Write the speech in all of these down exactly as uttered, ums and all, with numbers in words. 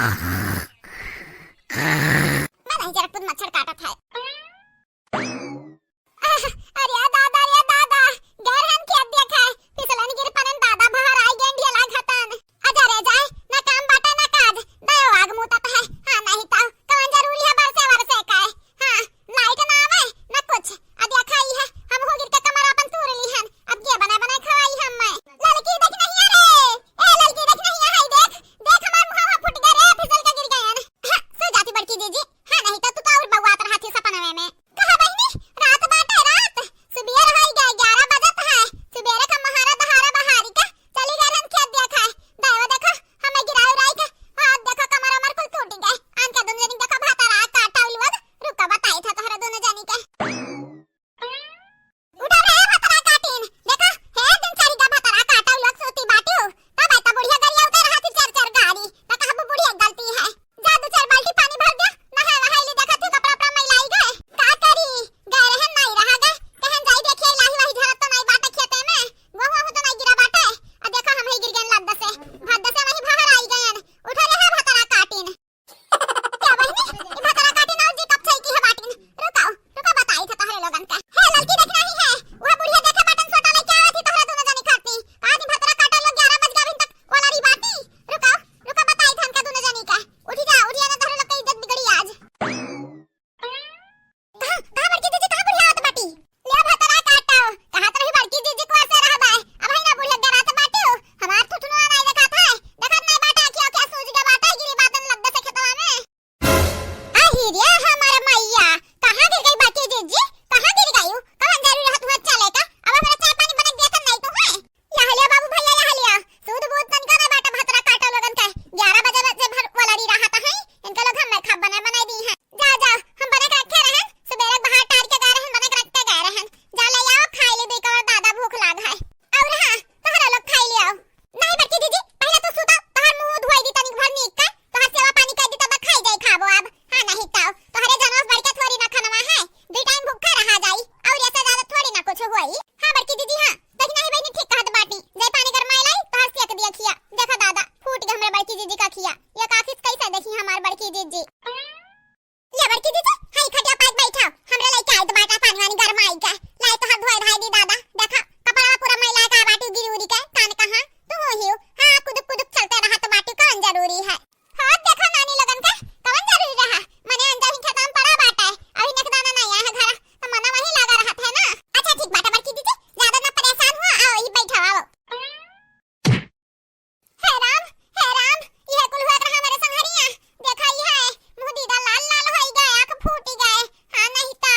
मैं नहीं जरा खुद मच्छर काटत है। आह, अरे दादा, अरे दादा, गए रहन खेत देखे, फिसलन गिर पड़न दादा, बहराइ गएन ढेला घतन। अजा रे जाए, ना काम बाटे ना काज, दयो आग मुतत है। हाँ, नहीं तो कवन जरूरी है बरसे वरसे का है? हाँ, लाइट ना आवे, ना कुछ। अब देखा ई है, हमहू गिर के कमर आपन तूर लिहन। अब के बनाए बनाए खवाई हम्मे? ललकी देख नहीं आ रे, ए ललकी देख नहीं आ, हाय देख, देख हमार मुहावा फूट गए रे, फिसल के गिर गएन। हाँ, सो जाती बड़की जीजी। हाँ, नहीं तो तू तो और बउआत रहत ही सपनवे में। कहा बहिनी, रात बाटे रात, सुबेर होई गए, ग्यारह बजत है। सुबेरे का महारा दहारा बहारी का चली गए रहन खेत देखे। दयो देखो, हमें गिराई उराई के, हाथ देखो, कमर अमर कुल टूट गए। आन के दुनो जनी देखो, भतरा काटा उलवद। रुका, बताई था तोहरा दुनो जनी के। उठा रे भतरा काटिन, देखो, हे दिन चारी का भतरा काटा उलवद सूती बाटियो। तब आई त बुढ़िया गरिया उतर रहत ही चार चार गारी। त कहबू बुढ़िया गलती है। जा दू चार बाल्टी पानी भर दे, नहाए वहाए ली, देखत ही कपड़ा उपड़ा मैलाई गए। का करी, गए रहन नाई रहा गए, कहन जाई देखिए लाही वाही झरत तो नाई बाटे खेते में, गोहूँ वोहूँ तो नाई गिरा बाटे। आ देखा हम ही गिर गएन लद्द से, भद्द से वही बाहर आई गएन। उठा रे है भतरा काटिन। क्या बहिनी, ई भतरा काटिन और जी कब से की है बाटिन? रुकाओ, रुका बताई था तोहरे लोगन का। हे ललकी देख नहीं है, वह बुढ़िया देखे बाटन सोटा लेके आवत ही तोहरा दुनो जनी खाती। आज ई भतरा काटा लोग ग्यारह बज गए अभी तक वाला री बाटी। रुकाओ, रुका बताई था इनका दुनो जनी का। उठी जा, उठी जा, ना तोहरे लोग के इज्जत बिगड़ी आज। कहाँ, कहाँ बड़की जीजी, कहाँ बुढ़िया आवत बाटी? ले भतरा काटो, कहाँ तो रही बड़की जीजी कुआर से रहबा। अब है ना बुढ़िया गरात बाटियो, हमार थुथुनुआ नाई देखात है। देखत नाई बाटा, अखिया, अखिया सूज गया बाटा, गिरी बातन लद्द से खेतवा में। आही रे हमार मैया, कहाँ गिर गई बड़की जीजी? कहाँ गिर गई? कवन जरूरी रहत हुआ चले का? अब हमरा चाय पानी बना दिया था नहीं तो है। यह लिया बाबू भैया, यह लिया। सूद बूद तनिका ना बाटे भतरा काटा लोगन के। ग्यारह बजे बजे भर वाला री रहा था है। इनका लोग हमें खा बना बनाई दी है। जा, जा, हम बना के रखे रहन। सुबेरे बाहर टार के गए रहन, बना के रख के गए रहन। जा ले आओ, खाई ले दे कवर दादा भूख लाग है। और हाँ, तोहरा लोग खाई ले आओ। नहीं बड़की जीजी, पहले तू सुता, तोहर मुंह धोई दी तनिक भर नीक का, तोहर सेवा पानी कर दी तब खाई जाई खाबो अब। हाँ नहीं तो, तोहरे जनोस बढ़ के थोड़ी ना खनवा है, दो टाइम भूखा रहा जाई, और ऐसे ज्यादा थोड़ी ना कुछ होई। हाँ बड़की जीजी हाँ, देखी नहीं बहनी ठीक कहत बाटी, जाई पानी गरमाई लाई, तोहर सेक दिया खिया। देखा दादा, फूट गए हमरे बड़की जीजी का खिया, ये काफिस कैसे देखी हमार बड़की जीजी। ले बड़की जीजी, हाई खटिया पास बैठा, हमरा लइके आई बाटा पानी वानी गरमाई के। लाई तोहर धोए धाई दी दादा, देखा कपड़ा पूरा मैला का बाटी गिरी उरी के, कान कहाँ तू हो हियो। हाँ, कुदुक कुदुक चलते रहा तो बाटी कौन जरूरी है। हाँ, देखा नानी लोगन के कौन जरूरी रहा, मने अंजा ही खेता में पड़ा बाटा है, अभी नक दाना नहीं आया है घरा, तो मना वही लगा रहत है ना। अच्छा ठीक बाटा बड़की जीजी, ज्यादा ना परेशान हुआ, आओ ही बैठा आओ। हे राम, हे राम, यह कुल हुआ रहा हमारे संघरिया। देखा ही है, मुंह दीदा लाल लाल होई गए, आंख फूटी गए। हाँ नहीं तो,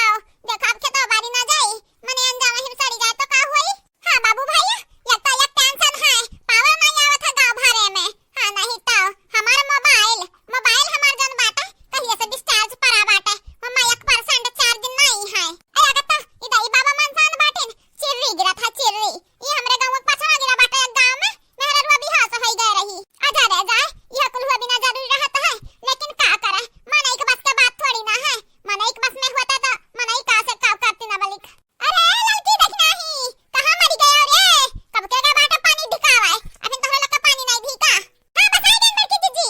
देखा अब खेतवा बारी ना जाई, मने अनजावा हिम सड़ी जाए तो का हुई? हाँ बाबू भैया, एक तो एक tension है, power नहीं आवत है गाँव भरे में। हाँ नहीं तो, हमार mobile, mobile हमार जन बाटे, कहिए से discharge पड़ा बाटे, मम्मा एक percent charge नहीं है। ए, अगर तो, ई दाई बाबा मनसान बाटिन, चिर्री गिरा था चिर्री। ई हमरे गाँव के पाछवा गिरा बाटे एक गाँव में, मेहररुआ बेहोश होई गए रही। आजा रे जाए, यह कुल हुआ बिना जरूरी रहत है, लेकिन का करे, मनई के बस के बात थोड़ी ना है। मनई के बस में होता तो मनई का से का करती ना बलिक। अरे ललकी देख नाही, कहाँ मरी गया रे? कब के का बाटे पानी ढिकावा है, अभी तोहरे लोग का पानी नहीं ढिका। हाँ, बसाई देन बड़की जीजी।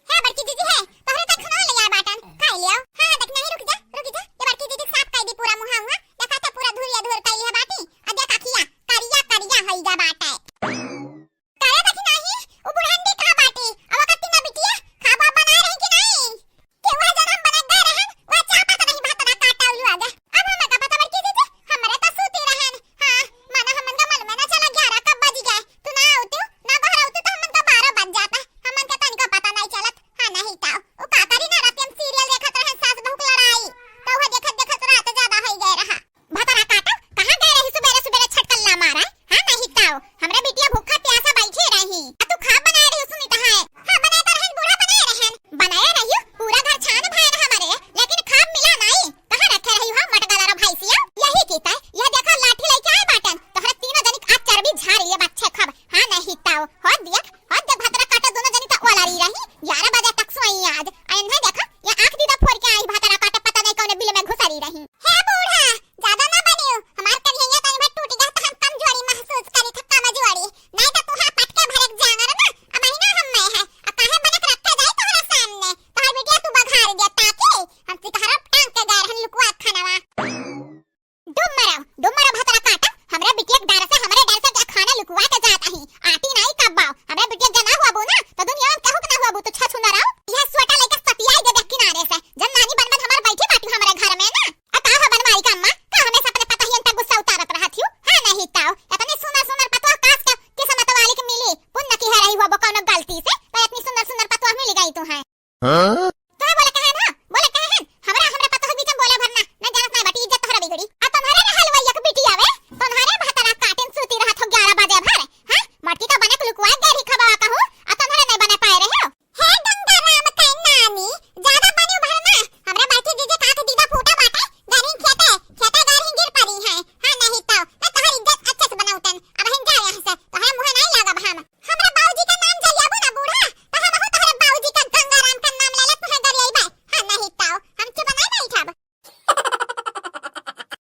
हे बड़की जीजी हे, तोहरे तक खाना ले आए बाटन, खाई लियो। हाँ, हाँ, देख नहीं, रुक जा, रुक जा। ये बड़की जीजी साफ कर दी पूरा मुहा हुआ, देखा तो पूरा धूरिया धूर कैली है बाटी। आ देख अखिया, करिया करिया होई गा बाटे।